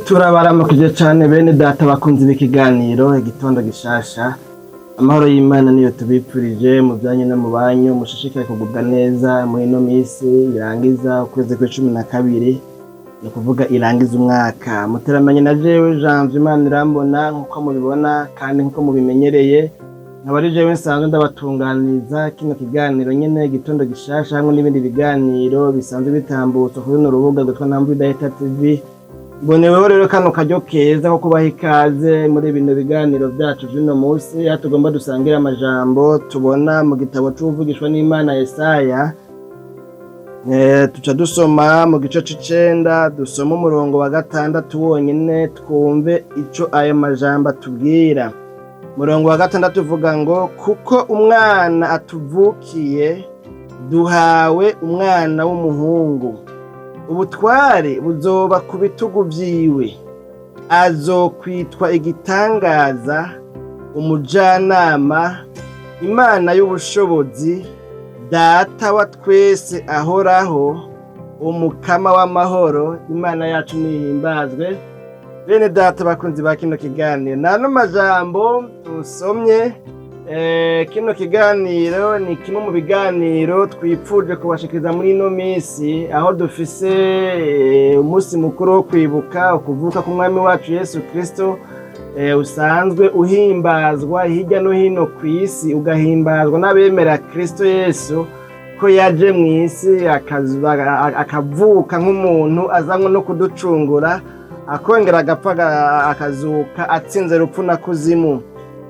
Turabaramukije cane bene data bakunzi b'ikiganiro Igitondo Gishasha. Amahoro y'Imana niyo tubipfurije mu byanyu no mu banyu. Mushishikare kugubwa neza muri ino minsi irangiza ukwezi kw'12, ni ukuvuga irangiza umwaka. Muteramanye na jewe Janvier Imana irambona, nk'uko mubibona kandi nk'uko mubimenyereye, nkaba ari jewe nsanzwe ndabatunganiriza kino kiganiro nyene Igitondo Gishasha, hamwe n'ibindi biganiro bisanzwe bitambutswa kuri runo rubuga rwitwa Ntamvu Idahita TV. Mboneweho rero kano karyo keza ko kubaha ikaze muri bino biganiro vyacu vy'uno musi, aho tugomba dusangire amajambo tubona mu gitabo c'uwuvugishwa n'Imana Yesaya. Tuca dusoma mu gice c'icenda, dusoma umurongo wa 6 wonyene, twumve ico ayo majambo atubwira. Umurongo wa 6 uvuga ngo: "Kuko umwana atuvukiye, duhawe umwana w'umuhungu, ubutware buzoba ku bitugu vyiwe, azokwitwa Igitangaza, Umujanama, Imana y'Ubushobozi, Data wa twese ahoraho, Umukama w'Amahoro." Imana yacu nihimbazwe. Bene data bakunzi ba kino kiganiro, nano majambo tusomye. Kino kiganiro ni kimwe mu biganiro twipfuje kubashikiriza muri ino minsi, aho dufise umunsi mukuru wo kwibuka ukuvuka k'umwami wacu Yesu Kristo, usanzwe uhimbazwa hirya no hino ku isi, ugahimbazwa n'abemera Kristo Yesu ko yaje mu isi, akavuka nk'umuntu, azanywe no kuducungura, akongera agapfa, akazuka atsinze rupfu na kuzimu.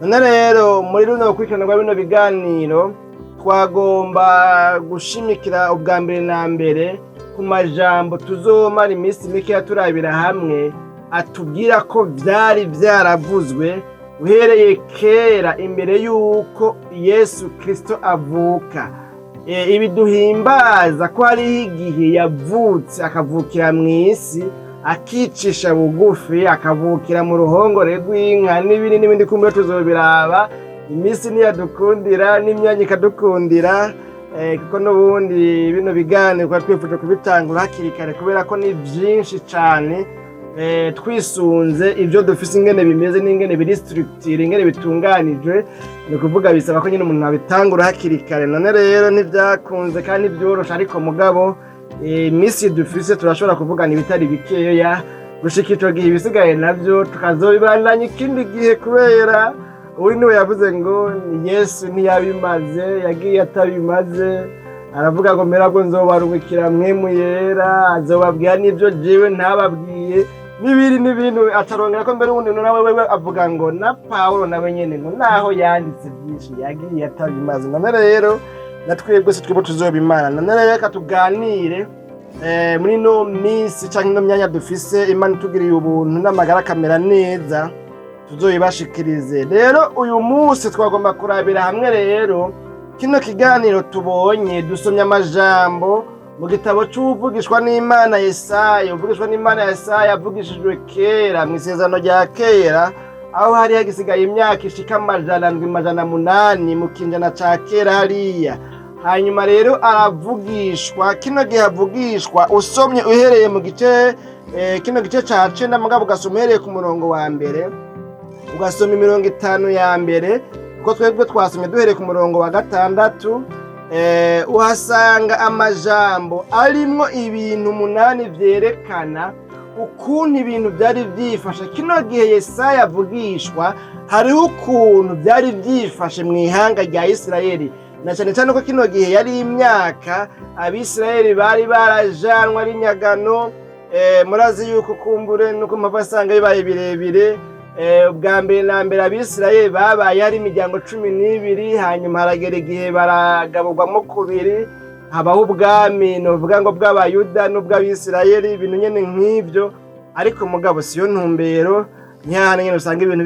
None rero muri runo rukurikirane rwa bino biganiro, twagomba gushimikira ubwa mbere na mbere ku majambo tuzomara iminsi mikeya turabira hamwe, atubwira ko vyari vyaravuzwe uhereye kera imbere y'uko Yesu Kristo avuka. Ibi duhimbaza ko hariho igihe yavutse, akavukira mu isi, akicisha bugufi, akavukira mu ruhongore rw'inka, n'ibindi n'ibindi. Kumbura tuzobiraba iminsi niyadukundira n'imyanya ikadukundira, kuko n'ubundi bino biganiro twari twifuje kubitangura hakiri kare, kubera ko ni vyinshi cane. Twisunze ibyo dufise, ingene bimeze n'ingene biri structure, ingene bitunganijwe, ni ukuvuga bisaba ko nyine umuntu abitangura hakiri kare. None rero ntibyakunze kandi ntibyoroshe, ariko mugabo iminsi dufise turashobora kuvugana ibitari bikeya gushika ico gihe. Ibisigaye navyo tukazobibandanya ikindi gihe, kubera uyu niwe yavuze ngo Yesu ntiyabimaze, yagiye atabimaze. Aravuga ngo: "Mperabwo nzobarungikira Mpwemu Yera, azobabwira n'ibyo jewe ntababwiye," n'ibindi n'ibintu. Atarongera ko mbere ubundi nawe wewe avuga ngo na Pawulo nawe nyene ngo naho yanditse byinshi, yagiye atabimaze. None rero na twebwe si twebwe tuzobimana. None rero reka tuganire muri ino minsi canke ino myanya dufise, Imana itugiriye ubuntu n'amagara akamera neza, tuzoyibashikirize. Rero uyu munsi twagomba kurabira hamwe rero kino kiganiro tubonye, dusomye amajambo mu gitabo c'uwuvugishwa n'Imana Yesaya. Uvugishwa n'Imana Yesaya avugishijwe kera mu Isezerano rya Kera, aho hari hagisigaye imyaka ishika 700, 800 mu kinjana ca kera hariya. Hanyuma rero aravugishwa. Kino gihe avugishwa, usomye uhereye mu gice kino gice ca 9, mugabo ugasoma uhereye ku murongo wa 1, ugasoma imirongo 5 ya mbere, kuko twebwe twasomye duhereye ku murongo wa 6, uhasanga amajambo arimwo ibintu 8 vyerekana ukuntu ibintu byari byifashe kino gihe Yesaya avugishwa. Hariho ukuntu byari byifashe mu ihanga rya Isirayeli, na cyane cyane ko kino gihe yari imyaka Abisirayeli bari barajanwa ari nyagano. Murazi yuko kumbure nuko mpava asanga bibaye birebire. Ubwa mbere na mbere Abisirayeli babaye ari imiryango 12, hanyuma haragera igihe baragaburwamo kubiri, habaho ubwami novuga ngo bw'Abayuda n'ubw'Abisirayeli, ibintu nyene nk'ivyo. Ariko mugabo siyo ntumbero, ntihahandi nyene usanga ibintu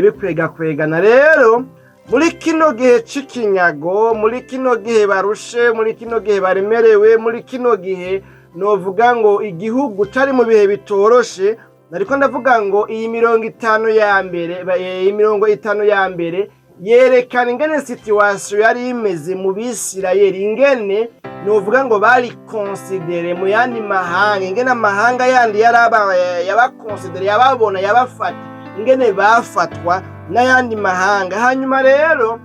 bikwegakwegana. Rero muri kino gihe c'ikinyago, muri kino gihe barushe, muri kino gihe baremerewe, muri kino gihe novuga ngo igihugu cari mu bihe bitoroshe, nariko ndavuga ngo iyi mirongo 5 ya mbere, iyi mirongo 5 ya mbere yerekana ingene situation yari imeze mu Bisirayeli, ingene Nuvuga ngo bari considérés mu yandi mahanga, ingene amahanga yandi yabakonsidere, yababona, yabafata, ingene bafatwa n'ayandi mahanga. Hanyuma rero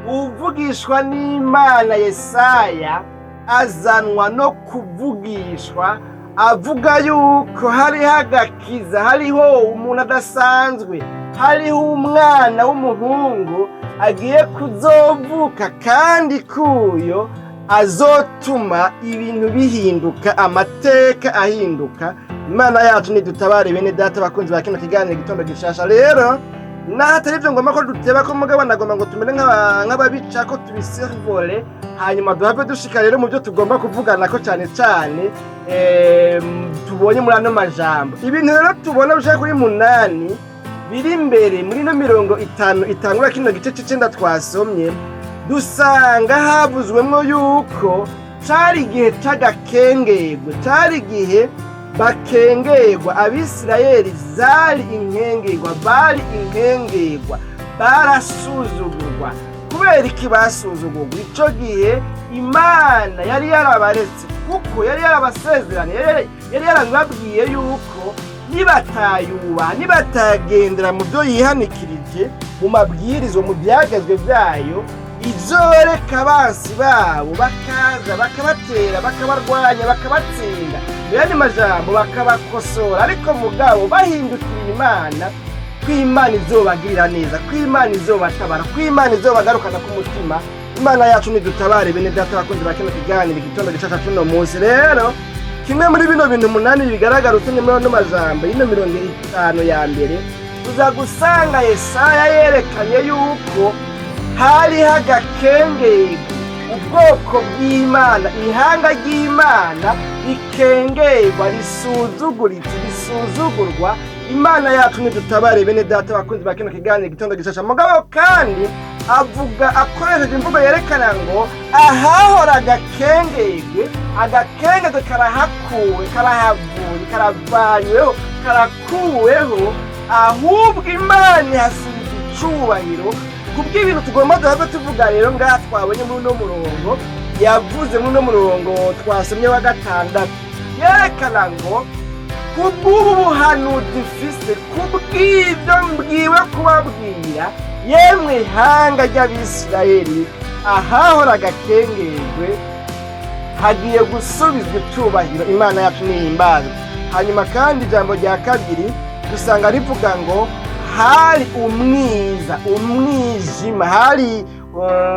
uvugishwa n'Imana Yesaya azanwa no kuvugishwa avuga yuko hariho agakiza, hariho umuntu adasanzwe, hariho umwana w'umuhungu agiye kuzovuka, kandi kuyo azotuma ibintu bihinduka, amateka ahinduka. Imana yacu nidutabare. Bene data bakunzi ba kino kiganiro Igitondo Gishasha, rero naho atari ibyo ngomba ko duteba ko, mugabo nagomba ngo tumere nk'ababica ko tubisurvole, hanyuma duhave dushika rero mu byo tugomba kuvugana ko cyane cyane tubonye muri ano majambo. Ibintu rero tubona bishaka kuri 8 biri imbere muri ino mirongo 5 itangura kino gice c'icenda twasomye, dusanga havuzwemwo yuko cari igihe c'agakengerwe, cari igihe bakengerwa. Abisirayeli zari inkengerwa, bari inkengerwa, barasuzugurwa. Kubera iki basuzugurwa? Ico gihe Imana yari yarabaretse, kuko yari yarabasezeraniye, yari yarabibabwiye yuko nibatayubaha, nibatagendera mu byo yihanikirije, mu mabwirizwa, mu byagezwe byayo, izoreka abansi babo bakaza bakabatera, bakabarwanya, bakabatsinda, mu yandi majambo bakabakosora. Ariko mugabo bahindukiriye Imana, ko Imana izobagirira neza, ko Imana izobatabara, ko Imana izobagarukana ku mutima. Imana yacu nidutabare. Bene data bakunzi ba kino kiganiro Igitondo Gishasha cuno munsi, rero kimwe muri bino bintu 8 bigaragara usomye muri ano majambo y'ino mirongo 5 ya mbere, uza gusanga Yesaya yerekanye yuko hariho agakengerwe, ubwoko bw'Imana, ihanga ry'Imana rikengerwa, risuzuguritse, risuzugurwa. Imana yacu nidutabare. Bene data bakunzi ba kino kiganiro Igitondo Gishasha, mugabo kandi avuga akoresheje imvugo yerekana ngo ahahora agakengerwe, agakengerwe karahakuwe, karahavuye, karavanyweho, karakuweho, ahubwo Imana ihasubiza icubahiro. Kubw'ibintu tugomba duhave tuvuga rero ngaha twabonye muri uno murongo, yavuze muri uno murongo twasomye wa 6, yerekana ngo kubw'ubu buhanuzi mfise, kubw'ibyo mbwiwe kubabwira, yemwe ihanga ry'Abisirayeli, ahahora agakengerwe hagiye gusubizwa icubahiro. Imana yacu nihimbazwe. Hanyuma kandi ijambo rya kabiri dusanga rivuga ngo hari umwiza, umwijima, hari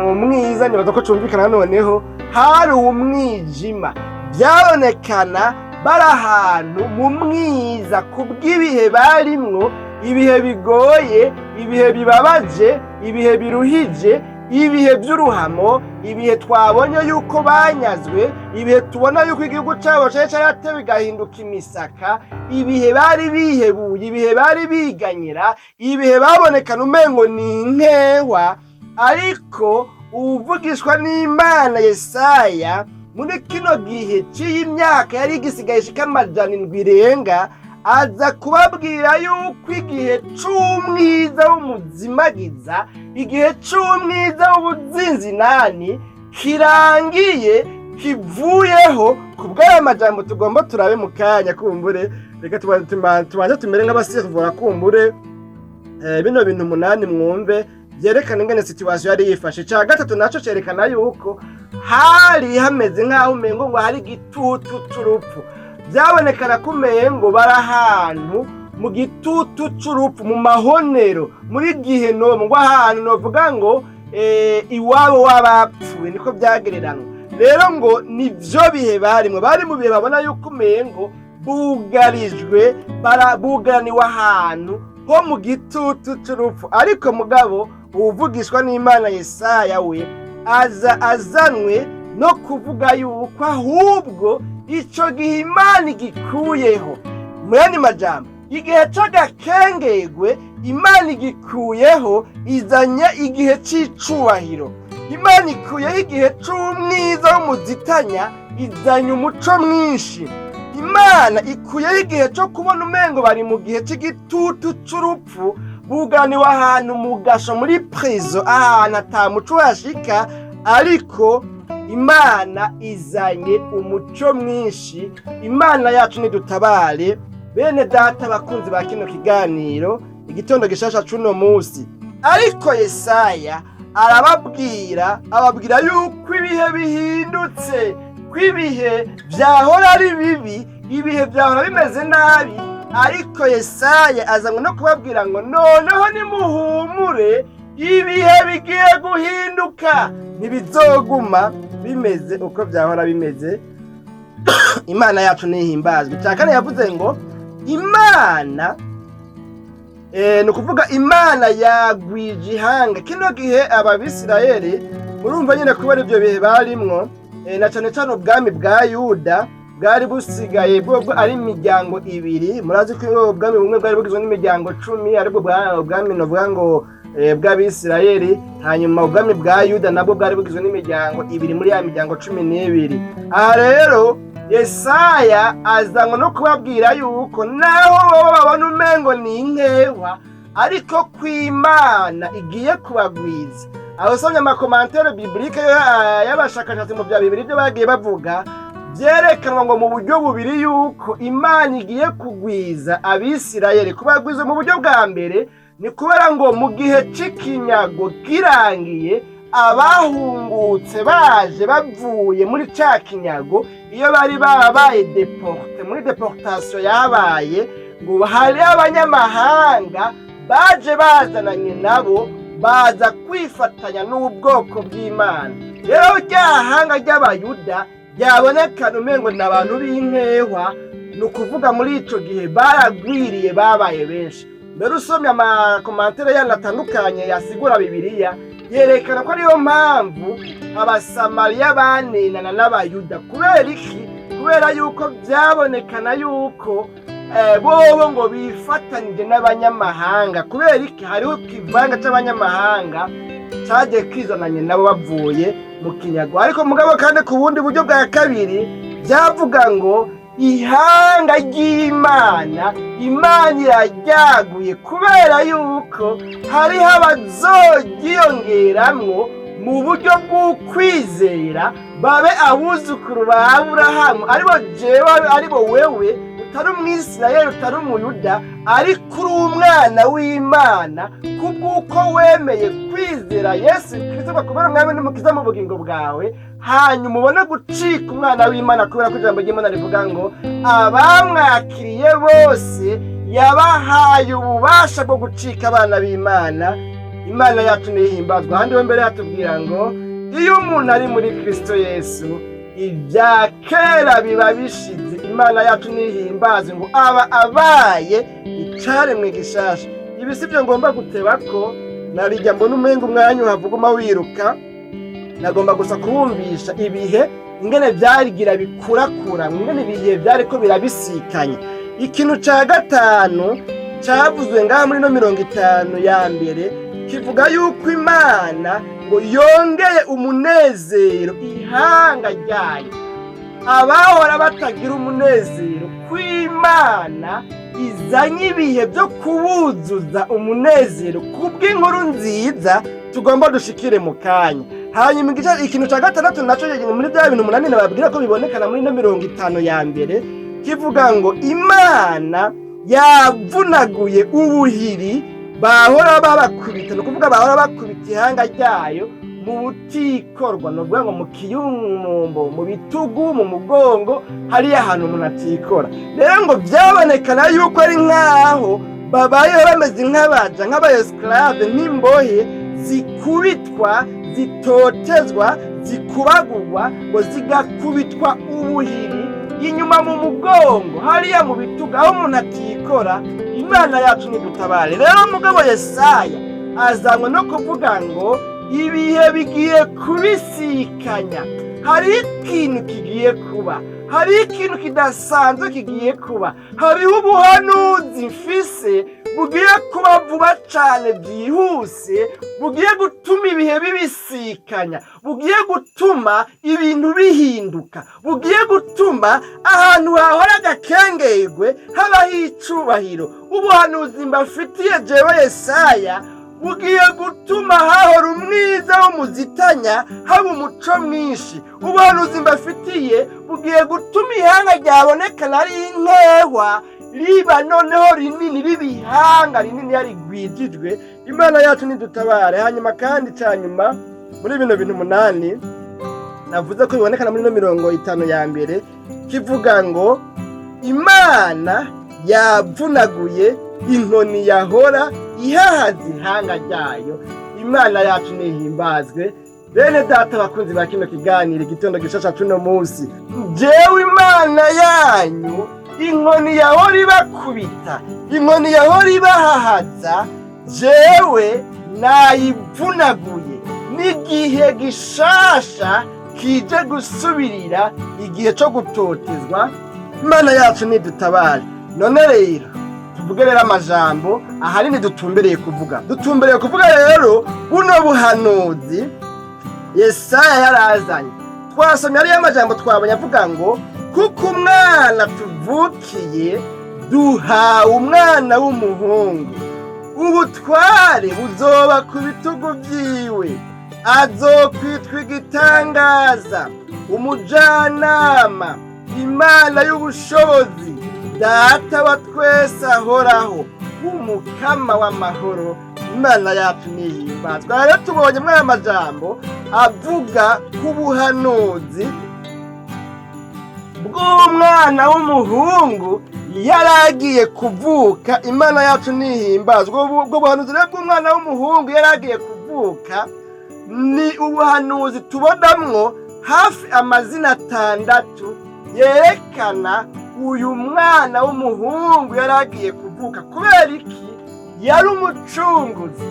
umwiza. Nibaza ko cumvikana noneho, hari umwijima, byabonekana bari ahantu mu mwiza kubw'ibihe barimwo, ibihe bigoye, ibihe bibabaje, ibihe biruhije, ibihe by'uruhamo, ibihe twabonye yuko banyazwe, ibihe tubona yuko igihugu cyabo cyari cyaratewe igahinduka imisaka, ibihe bari bihebuye, ibihe bari biganyira, ibihe babonekana umengo ni inkehwa. Ariko uwuvugishwa n'Imana Yesaya muri kino gihe cy'iyi myaka yari igisigaye ishika 700 irenga, aza kubabwira yuko igihe c'umwiza w'umuzimagiza, igihe c'umwiza w'ubuzinzinani kirangiye, kivuyeho, ku bw'aya majambo tugomba turabe mu kanya. Kumbure reka tubanze tumere nk'abasirvura kumbure bino bintu 8 mwumve byerekana ingene situation yari yifashe. Cya gatatu naco cerekana yuko hari hameze nk'aho umengo ngo hari igitutu c'urupfu. Byabonekana ko umengo bari ahantu mu gitutu c'urupfu, mu mahonero, muri gihenomu, ngo ahantu novuga ngo iwabo w'abapfuye, niko byagereranwa. Rero ngo nivyo bihe barimwo, bari mu bihe babona yuko umengo bugarijwe, bugaraniwe ahantu ho mu gitutu c'urupfu. Ariko mugabo uwuvugishwa n'Imana Yesaya we aza azanwe no kuvuga yuko ahubwo ico gihe Imana igikuyeho. Mu yandi majambo, igihe c'agakengegwe Imana igikuyeho, izanye igihe c'icubahiro. Imana ikuyeho igihe c'umwiza w'umuzitanya, izanye umuco mwinshi. Imana ikuyeho igihe co kubona umengo bari mu gihe c'igitutu c'urupfu, buganiwe ahantu mu gasho, muri prison, ahantu ata muco uhashika. Ariko Imana izanye umuco mwinshi. Imana yacu nidutabare. Bene data bakunzi ba kino kiganiro Igitondo Gishasha cuno munsi, ariko Yesaya arababwira, ababwira yuko ibihe bihindutse, ko ibihe vyahora ari bibi, ibihe vyahora bimeze nabi. Ariko Yesaya azanywe no kubabwira ngo noneho nimuhumure, ibihe bigiye guhinduka, ntibizoguma bimeze uko vyahora bimeze. Imana yacu nihimbazwe. Icya kane yavuze ngo Imana, ni ukuvuga Imana yagwije ihanga. Kino gihe Ababisirayeli, murumva nyine, kubera ibyo bihe barimwo, na cane cane ubwami bwa Yuda bwari busigaye bwobwo ari imiryango ibiri. Murazi ko ubwami bumwe bwari bugizwe n'imiryango 10, aribwo ubwami novuga ngo bw'Abisirayeli. Hanyuma ubwami bwa Yuda nabwo bwari bugizwe n'imiryango ibiri muri ya miryango 12. Aha rero Yesaya azanywe no kubabwira yuko naho bobo babona umengo ni inkewa, ariko kw'Imana igiye kubagwiza. Aho usomye ama commentaires bibliques y'abashakashatsi mu bya Bibiri, ibyo bagiye bavuga byerekanwa ngo mu buryo bubiri yuko Imana igiye kugwiza Abisirayeli. Kubagwiza mu buryo bwa mbere ni kubera ngo mu gihe c'ikinyago kirangiye, abahungutse baje bavuye muri ca kinyago, iyo bari barabaye déportés muri déportation yabaye, ngo hari abanyamahanga baje bazananye nabo, baza kwifatanya n'ubwoko bw'Imana. Rero rya hanga ry'Abayuda ryabonekana umengo ni abantu b'inkehwa, ni ukuvuga muri ico gihe baragwiriye, babaye benshi. Mbere usomye ama commentaires yandi atandukanye yasigura Bibiliya, yerekana ko ariyo mpamvu Abasamariya banenana n'Abayuda. Kubera iki? Kubera yuko byabonekana yuko bobo ngo bifatanije n'abanyamahanga. Kubera iki? Hariho ikivanga c'abanyamahanga cagiye kizananye nabo bavuye mu kinyago. Ariko mugabo kandi ku bundi buryo bwa kabiri, byavuga ngo ihanga ry'Imana, Imana iraryaguye kubera yuko hariho abazoryiyongeramwo mu buryo bw'ukwizera, babe abuzukuru ba Aburahamu, aribo jewe, aribo wewe, utari Umwisirayeli, utari Umuyuda, ariko uri umwana w'Imana kubw'uko wemeye kwizera Yesu Kirisito kubera umwami n'umukiza mu bugingo bwawe, hanyuma ubone gucika umwana w'Imana, kubera ko ijambo ry'Imana rivuga ngo abamwakiriye bose yabahaye ububasha bwo gucika abana b'Imana. Imana yacu nihimbazwa. Ahandi ho mbere yatubwira ngo iyo umuntu ari muri Kirisito Yesu, ibya kera biba bishize. Imana yacu nihimbaze. Ngo aba abaye icaremwe gishasha. Ibi si byo ngomba guteba ko narijya mbona umenga umwanya uhavuguma wiruka. Nagomba gusa kubumvisha ibihe ingene vyarigira bikurakura, ingene ibihe vyariko birabisikanya. Ikintu ca gatanu cavuzwe ngaha muri no 50 ya mbere kivuga yuko Imana ngo yongeye umunezero ihanga ryayo, abahora batagira umunezero, kw'Imana izanye ibihe byo kubuzuza umunezero kubw'inkuru nziza tugomba dushikire mu kanya. Hanyuma ikintu cya gatandatu naco muri bya bintu umunani nababwira ko bibonekana muri ino 50 ya mbere kivuga ngo Imana yavunaguye ubuhiri bahora babakubita, ni ukuvuga bahora bakubita ihanga ryayo mu butikorwa, ni ukuvuga ngo mu kiyumumbo, mu bitugu, mu mugongo, hariya ahantu umuntu atikora. Rero ngo byabonekana yuko ari nk'aho babayeho bameze nk'abaja, nk'aba esclaves, nk'imbohe zikubitwa, zitotezwa, zikubagurwa, ngo zigakubitwa ubuhiri inyuma mu mugongo, hariya mu bitugu, aho umuntu atikora. Imana yacu nidutabare. Rero mugabo Yesaya azanywe no kuvuga ngo ibihe bigiye kubisikanya, hari ikintu kigiye kuba, hari ikintu kidasanzwe kigiye kuba, hariho ubuhanuzi mfise bugiye kuba vuba cane byihuse, bugiye gutuma ibihe bibisikanya, bugiye gutuma ibintu bihinduka, bugiye gutuma ahantu hahora agakengerwe habaho icubahiro. Ubuhanuzi mbafitiye jewe Yesaya. Bugiye gutuma hahora umwiza w'umuzitanya, haba umuco mwinshi. Ubuhanuzi mbafitiye bugiye gutuma ihanga ryabonekana ari inkehwa riba noneho rinini, riba ihanga rinini yarigwijijwe. Imana yacu nidutabare. Hanyuma kandi cya nyuma muri bino bintu 8 navuze ko bibonekana muri ino mirongo 5 ya mbere, kivuga ngo Imana yavunaguye inkoni yahora ihahaza ihanga ryayo. Imana yacu nihimbazwe. Bene data bakunzi ba kino kiganiro Igitondo Gishasha cuno munsi, jewe Imana yanyu, inkoni yahora ibakubita, inkoni yahora ibahahaza, jewe nayivunaguye. N'igihe gishasha kije gusubirira igihe co gutotezwa. Imana yacu nidutabare. None rero tuvuge rero amajambo ahanini dutumbereye kuvuga. Dutumbereye kuvuga rero buno buhanuzi Yesaya yarazanye. Twasomye ariyo amajambo twabonye avuga ngo kuko umwana tuvukiye, duhawe umwana w'umuhungu, ubutware buzoba ku bitugu vyiwe, azokwitwa igitangaza, umujanama, Imana y'ubushobozi, Data wa twese ahoraho, Umukama w'amahoro. Imana yacu nihimbazwa. Rero tubonye muri aya majambo avuga ku buhanuzi bw'umwana w'umuhungu yari agiye kuvuka. Imana yacu nihimbazwa. Ubwo buhanuzi rero bw'umwana w'umuhungu yari agiye kuvuka ni ubuhanuzi tubonamwo hafi amazina 6 yerekana uyu mwana w'umuhungu yari agiye kuvuka. Kubera iki? Yari umucunguzi,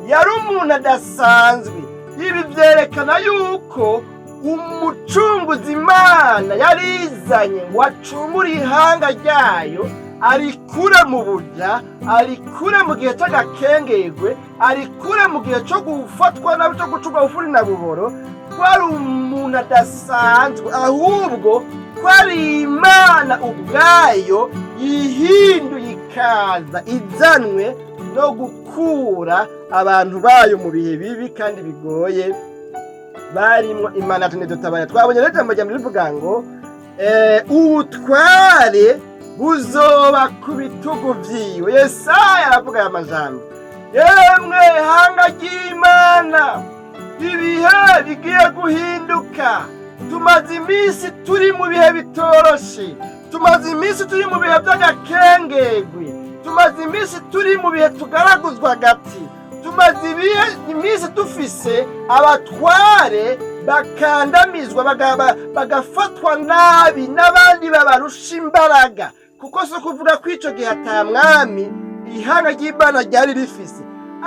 yari umuntu adasanzwe. Ibi vyerekana yuko umucunguzi Imana yarizanye ngo acungure ihanga ryayo, arikure mu buja, arikure mu gihe c'agakengerwe, arikure mu gihe co gufatwa nabi, co gucurwa bufuri na buhoro. Ko ari umuntu adasanzwe, ahubwo ko ari Imana ubwayo yihinduye ikaza izanwe no gukura abantu bayo mu bihe bibi kandi bigoye barimwo. Imana yacu nidutabare. Twabonye rero ijambo rya mbere rivuga ngo ubutware buzoba ku bitugu vyiwe. Yesaya aravuga aya majambo: yemwe hanga ry'Imana, ibihe bigiye guhinduka. Tumaze iminsi turi mu bihe bitoroshe, tumaze iminsi turi mu bihe by'agakengegwe, tumaze iminsi turi mu bihe tugaraguzwa agati, tumaze iminsi dufise abatware bakandamizwa, bagafatwa nabi n'abandi babarusha imbaraga. Kuko si ukuvuga ko ico gihe ata mwami ihanga ry'Imana ryari rifise,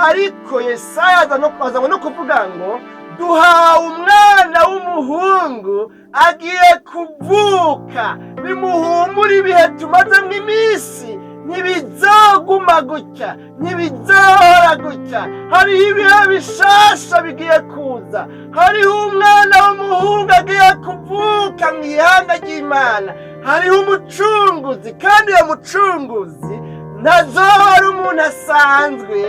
ariko Yesaya azanwa no kuvuga ngo duhawe umwana w'umuhungu agiye kuvuka. Bimuhumura, ibihe tumazemwo iminsi ntibizoguma gutya, ntibizohora gutya. Hariho ibihe bishasha bigiye kuza, hariho umwana w'umuhungu agiye kuvuka mu ihanga ry'Imana, hariho umucunguzi, kandi uyo mucunguzi ntazoba ari umuntu asanzwe,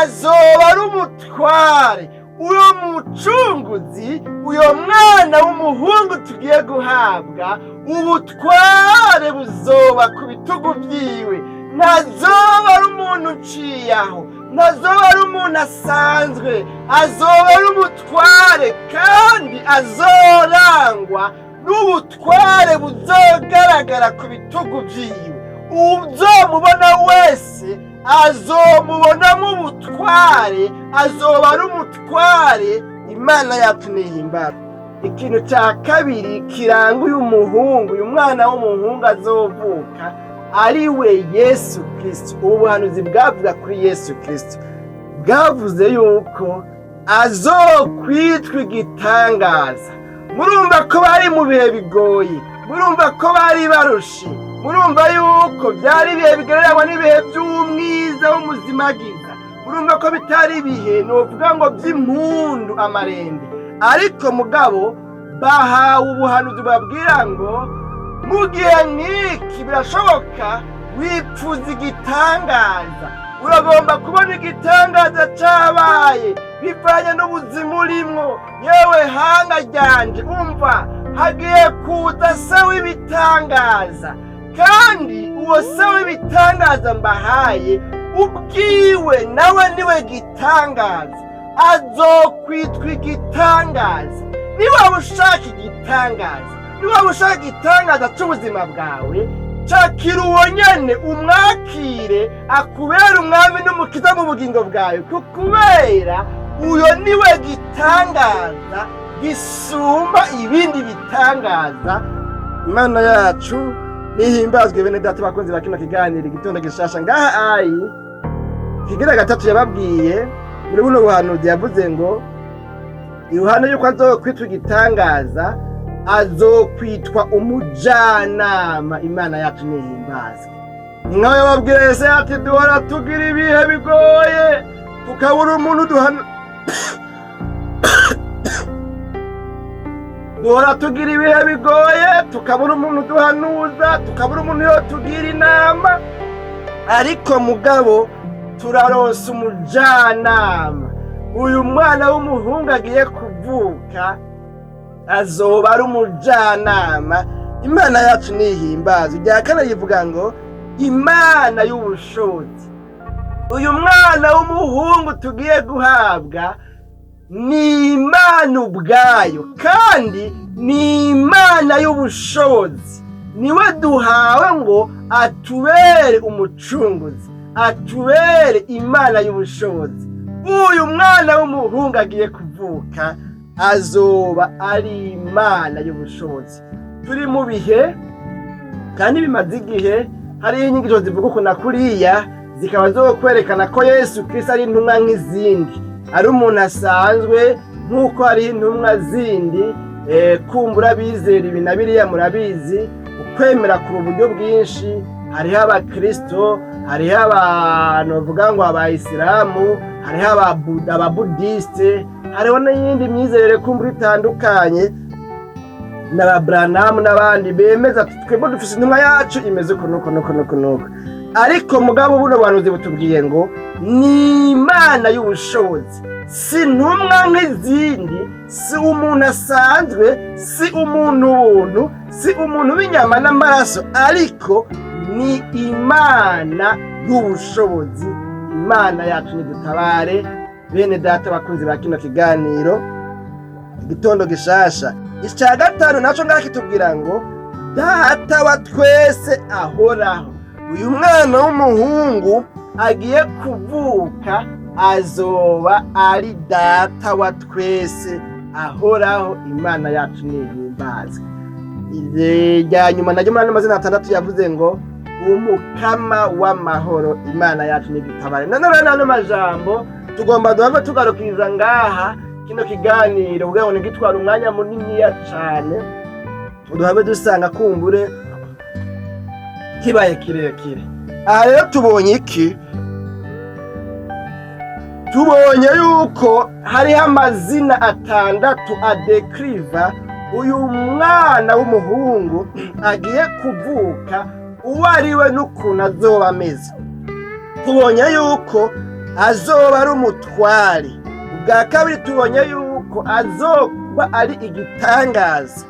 azoba ari umutware. Uyo mucunguzi, uyo mwana w'umuhungu tugiye guhabwa, ubutware buzoba ku bitugu vyiwe. Ntazoba ari umuntu uciye aho, ntazoba ari umuntu asanzwe, azoba ari umutware, kandi azorangwa n'ubutware buzogaragara ku bitugu vyiwe. Uzomubona wese azomubonamo ubutware, azoba ari umutware. Imana yacu nihimbazwe. Ikintu cya kabiri kiranga uyu muhungu, uyu mwana w'umuhungu azovuka, ari we Yesu Kristo. Ubu buhanuzi bwavuga kuri Yesu Kristo, bwavuze yuko azokwitwa igitangaza. Murumva ko bari mu bihe bigoye, murumva ko bari barushe, murumva yuko byari ibihe bigereranywa n'ibihe by'umwiza w'umuzimagiza, murumva ko bitari ibihe novuga ngo by'impundu amarembe. Ariko mugabo bahawe ubuhanuzi babwira ngo mu gihe nk'iki birashoboka wipfuza igitangaza. Uragomba kubona igitangaza cabaye bivanye n'ubuzima urimwo. Yewe hanga ryanje, umva, hagiye kuza se w'ibitangaza, kandi uwo se w'ibitangaza mbahaye ubwiwe nawe niwe gitangaza, azokwitwa igitangaza. Niba ushaka igitangaza, niba ushaka igitangaza c'ubuzima bwawe, cakira uwo nyene, umwakire akubera umwami n'umukiza mu bugingo bwawe, kukubera uyo niwe gitangaza gisumba ibindi bitangaza. Imana yacu nihimbazwe. Bene data bakunzi ba kino kiganiro Igitondo Gishasha, ngaha ayi kigira gatatu yababwiye muri buno buhanuzi, yavuze ngo iruhande yuko azokwitwa igitangaza, azokwitwa umujanama. Imana yacu nihimbazwe. Ni nkaho yababwira Yesaya ati duhora tugira ibihe bigoye, tukabura umuntu duhana, duhora tugira ibihe bigoye, tukabura umuntu duhanuza, tukabura umuntu yo tugira inama, ariko mugabo turaronsa umujanama. Uyu mwana w'umuhungu agiye kuvuka azoba ari umujanama. Imana yacu nihimbazwe. Irya kane yivuga ngo Imana y'ubushobozi. Uyu mwana w'umuhungu tugiye guhabwa ni Imana ubwayo, kandi ni Imana y'ubushobozi. Niwe duhawe ngo atubere umucunguzi, atubere Imana y'ubushobozi. Uyu mwana w'umuhungu agiye kuvuka azoba ari Imana y'ubushobozi. Turi mu bihe kandi bimaze igihe hariho inyigisho zivuga uku na kuriya, zikaba zo kwerekana ko Yesu Kristo ari intumwa nk'izindi, ari umuntu asanzwe nk'uko hariho intumwa zindi. Kumbura bizera ibi na biriya, murabizi ukwemera ku buryo bwinshi. Hariho abakristo, hariho abantu bavuga ngo abayisilamu, hariho ababudisite, hariho n'iyindi myizerere kumbura itandukanye, n'ababuranamu n'abandi bemeza ati twebwe dufise intumwa yacu imeze uku nuku nuku nuku nuku. Ariko mugabo buno buhanuzi butubwiye ngo ni Imana y'ubushobozi, si intumwa nk'izindi, si umuntu asanzwe, si umuntu ubuntu, si umuntu w'inyama n'amaraso, ariko ni Imana y'ubushobozi. Imana yacu nidutabare. Bene data bakunzi ba kino kiganiro Igitondo Gishasha, icya gatanu naco ngaho kitubwira ngo Data wa twese ahoraho. Uyu mwana w'umuhungu agiye kuvuka azoba ari Data wa twese ahoraho. Imana yacu nihimbazwe. Irya nyuma naryo muri ano mazina atandatu yavuze ngo Umukama w'amahoro. Imana yacu nidutabare. None rero n'ano majambo tugomba duhave tugarukiriza ngaha kino kiganiro, kugira ngo ntigitware umwanya muniniya cane, duhave dusanga kumbure kibaye kirekire. Aha rero tubonye iki? Tubonye yuko hariho amazina atandatu adekiriva uyu mwana w'umuhungu agiye kuvuka, uwo ari we n'ukuntu azoba ameze. Tubonye yuko azoba ari umutware. Ubwa kabiri tubonye yuko azoba ari igitangaza.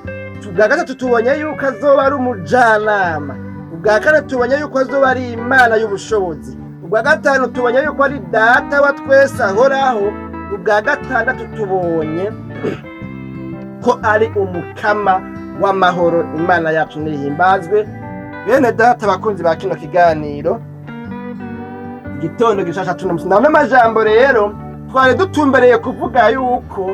Ubwa gatatu tubonye yuko azoba ari umujanama. Ubwa kane tubonye yuko azoba ari Imana y'ubushobozi. Ubwa gatanu tubonye yuko ari Data wa twese ahoraho. Ubwa gatandatu tubonye ko ari Umukama w'amahoro. Imana yacu nihimbazwe. Bene data bakunzi ba kino kiganiro Igitondo Gishasha, tuno musi n'amajambo rero twari dutumbereye kuvuga yuko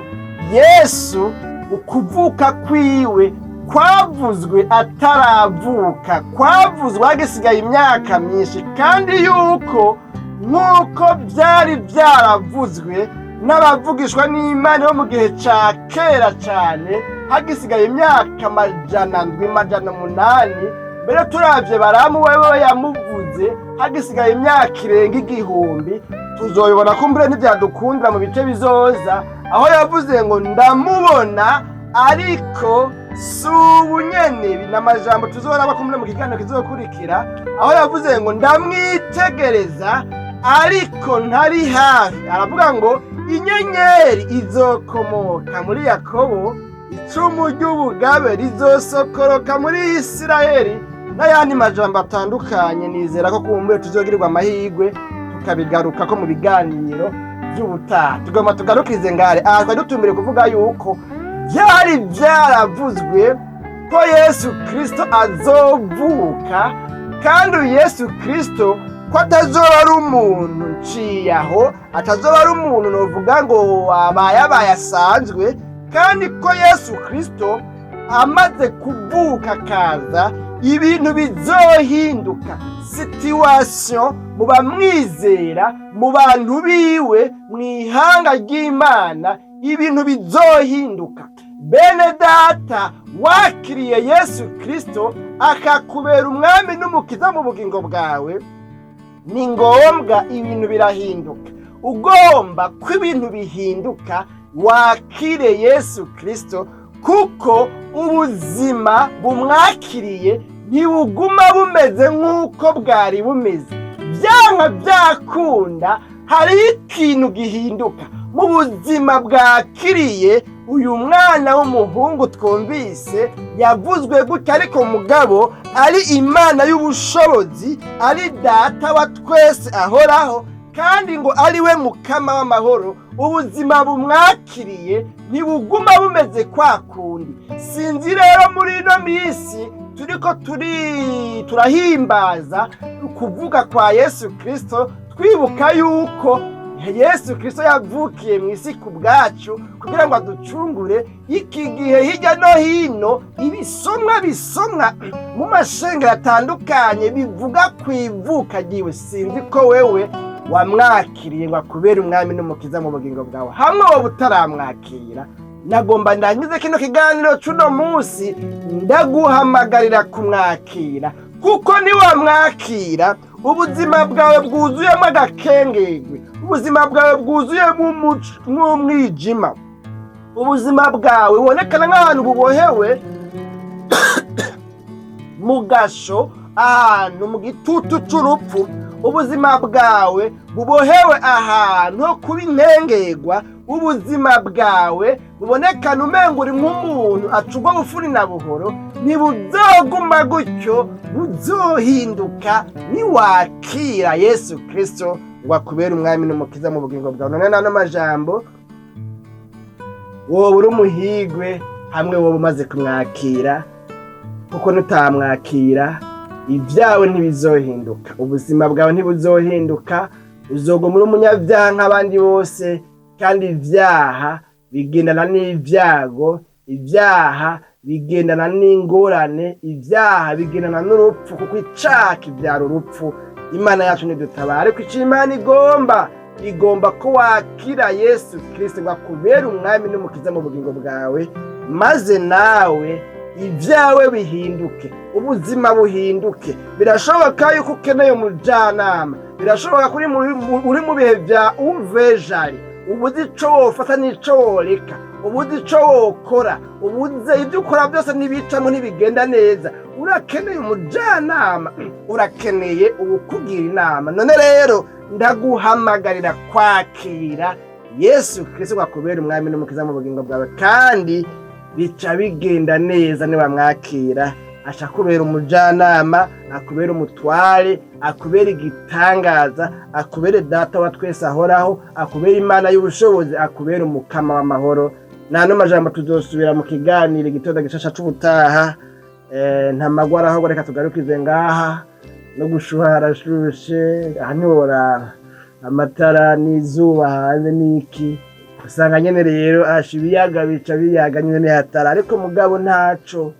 Yesu ukuvuka kwiwe kwavuzwe ataravuka, kwavuzwe hagisigaye imyaka myinshi, kandi yuko nk'uko byari byaravuzwe n'abavugishwa n'Imana bo mu gihe ca kera cane, hagisigaye imyaka 700, 800. Mbere turavye Baramu wewe yamuvuze hagisigaye imyaka irenga 1000. Tuzoyibona kumbure ntivyadukundira mu bice bizoza, aho yavuze ngo ndamubona ariko si ubu nyene. Ni amajambo tuzoraba kumbure mu kiganiro kizokurikira, aho yavuze ngo ndamwitegereza. Ariko ntari hafi. Aravuga ngo inyenyeri izokomoka muri Yakobo, icumu ry'ubugabe rizosokoroka muri Isirayeli, n'ayandi majambo atandukanye. Nizera ko kumbuye tuzogirirwa amahirwe tukabigaruka ko mu biganiro by'ubutaha. Tugomba tugarukize ngare aha. Twari dutumiriye kuvuga yuko byari byaravuzwe ko Yesu Kristo azovuka, kandi uyu Yesu Kristo ko atazoba ari umuntu nciye aho, atazoba ari umuntu novuga ngo abaye asanzwe, kandi ko Yesu Kristo amaze kuvuka akaza, ibintu bizohinduka, situation mu bamwizera, mu bantu biwe, mu ihanga ry'Imana, ibintu bizohinduka. Bene data, wakiriye Yesu Kristo akakubera umwami n'umukiza mu bugingo bwawe, ni ngombwa ibintu birahinduka. Ugomba ko ibintu bihinduka, wakire Yesu Kristo, kuko ubuzima bumwakiriye ntibuguma bumeze nk'uko bwari bumeze. Byanga byakunda hariho ikintu gihinduka mu buzima bwakiriye uyu mwana w'umuhungu twumvise yavuzwe gutya, ariko mugabo ari Imana y'ubushobozi, ari Data wa twese ahoraho, kandi ngo ari we Mukama w'amahoro. Ubuzima bumwakiriye ntibuguma bumeze kwa kundi. Sinzi rero, muri ino minsi turiko turahimbaza ukuvuga kwa Yesu Kristo, twibuka yuko Yesu Kristo yavukiye mu isi ku bwacu kugira ngo aducungure. Iki gihe hirya no hino ibisomwa bisomwa mu mashengero atandukanye bivuga ku ivuka ryiwe. Sinzi ko wewe wamwakiriye ngo akubere umwami n'umukiza mu bugingo bwawe. Hamwe wowe utaramwakira, nagomba ndangize kino kiganiro c'uno munsi ndaguhamagarira kumwakira, kuko niwamwakira ubuzima bwawe bwuzuyemo agakengegwe, ubuzima bwawe bwuzuyemo umwijima, ubuzima bwawe bubonekana nk'ahantu bubohewe mu gasho, ahantu mu gitutu c'urupfu, ubuzima bwawe bubohewe ahantu ho kuba intengegwa, ubuzima bwawe bubonekana umengo uri nk'umuntu acugwa bufuni na buhoro, ntibuzoguma gutyo, buzohinduka niwakira Yesu Kristo ngo akubere umwami n'umukiza mu bugingo bwawe. None nano majambo, wowe uri umuhigwe hamwe wowe umaze kumwakira, kuko nutamwakira ibyawe ntibizohinduka, ubuzima bwawe ntibuzohinduka, uzoguma uri umunyabyaha nk'abandi bose. Kandi ibyaha bigendana n'ibyago, ibyaha bigendana n'ingorane, ibyaha bigendana n'urupfu, kuko icaha kibyara urupfu. Imana yacu ntidutabara, ariko icyo Imana igomba, igomba ko wakira Yesu Kristo ngo akubere umwami n'umukiza mu bugingo bwawe, maze nawe ibyawe bihinduke, ubuzima buhinduke. Birashoboka yuko ukeneye umujyanama, birashoboka ko uri mu bihe bya uvejari, ubuze ico wofata n'ico woreka, ubuze ico wokora, ubuze ibyo ukora byose ntibicamo, ntibigenda neza. Urakeneye umujyanama, urakeneye uwukugira inama. None rero ndaguhamagarira kwakira Yesu Kristo ngo akubere umwami n'umukiza mu bugingo bwawe, kandi bica bigenda neza. Niwamwakira aca akubera umujyanama, akubera umutware, akubera igitangaza, akubere Data wa twese ahoraho, akubera Imana y'ubushobozi, akubera Umukama w'amahoro. Nta majambo, tuzosubira mu kiganiro igitondo gishasha c'ubutaha. Nta magwara ahubwo reka tugarukize ngaha. No gushuha harashushe aha, ntiworaba amatara n'izuba hanze n'iki, usanga nyene rero asha ibiyaga bica biyaga nyene nihatara. Ariko mugabo ntaco,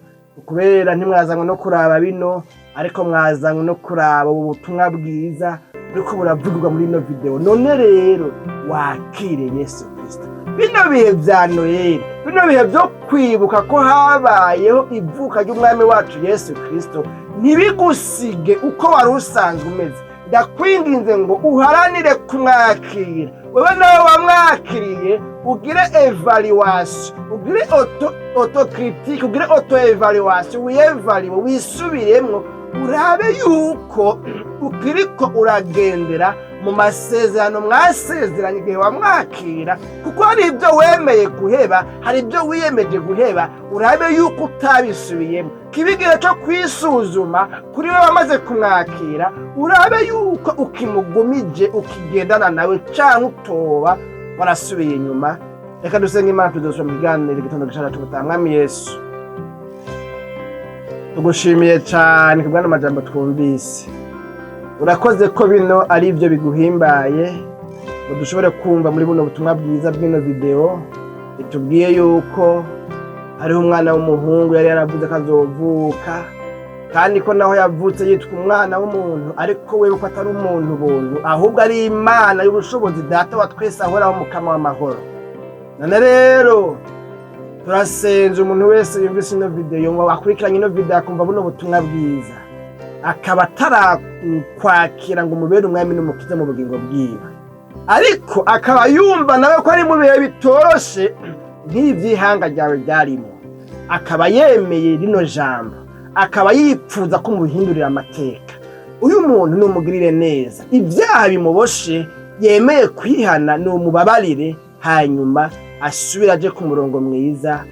kubera ntimwazanywe no kuraba bino, ariko mwazanywe no kuraba ubu butumwa bwiza buriko buravugirwa muri ino video. None rero wakire Yesu Kristo. Bino bihe vya Noheli, bino bihe vyo kwibuka ko habayeho ivuka ry'umwami wacu Yesu Kristo, ntibigusige uko wari usanzwe umeze. Ndakwinginze ngo uharanire kumwakira. Wewe nawe wamwakiriye, ugire évaluation, ugire autocritique, ugire auto évaluation, wiyevaliwe, wisubiremwo, urabe yuko ukiriko uragendera. Mu masezerano mwasezeranye igihe wamwakira, kuko hari ibyo wemeye guheba, hari ibyo wiyemeje guheba, urabe yuko utabisubiyemo. Kiba igihe cyo kwisuzuma kuri we wamaze kumwakira, urabe yuko ukimugumije, ukigendana nawe, cyangwa utoba warasubiye inyuma. Reka dusenge Imana, tuzosubira mu kiganiro Igitondo Gishasha cy'ubutaha. Mwami Yesu, tugushimiye cyane kubw'ano majambo twumvise. Urakoze ko bino ari ibyo biguhimbaye ngo dushobore kumva muri buno butumwa bwiza bw'ino video itubwiye yuko hariho umwana w'umuhungu yari yaravuze ko azovuka, kandi ko naho yavutse yitwa umwana w'umuntu, ariko we ko atari umuntu buntu, ahubwo ari Imana y'ubushobozi, Data wa twese ahoraho, Mukama w'amahoro. None rero turasenze, umuntu wese yumvise ino video, ngo akurikiranye ino video, akumva buno butumwa bwiza, akaba atarakwakira ngo umubere umwami n'umukiza mu bugingo bwiwe, ariko akaba yumva nawe ko ari mu bihe bitoroshe nk'iby'ihanga ryawe ryarimo, akaba yemeye rino jambo, akaba yipfuza ko muhindurira amateka, uyu muntu numugirire neza. Ibyaha bimuboshe yemeye kwihana, numubabarire, hanyuma asubire aje ku murongo mwiza.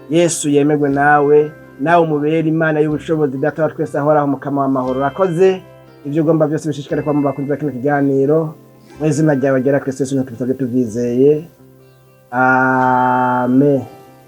Yesu yemerwe nawe, nawe umubere Imana y'ubushobozi, Data wa twese ahoraho, Mukama w'amahoro. Urakoze. Ibyo ugomba byose bishishikare kuba mu bakunzi ba kino kiganiro. Mu izina ryawe ryera, Kristo Yesu, tubisabye tubyizeye, amen.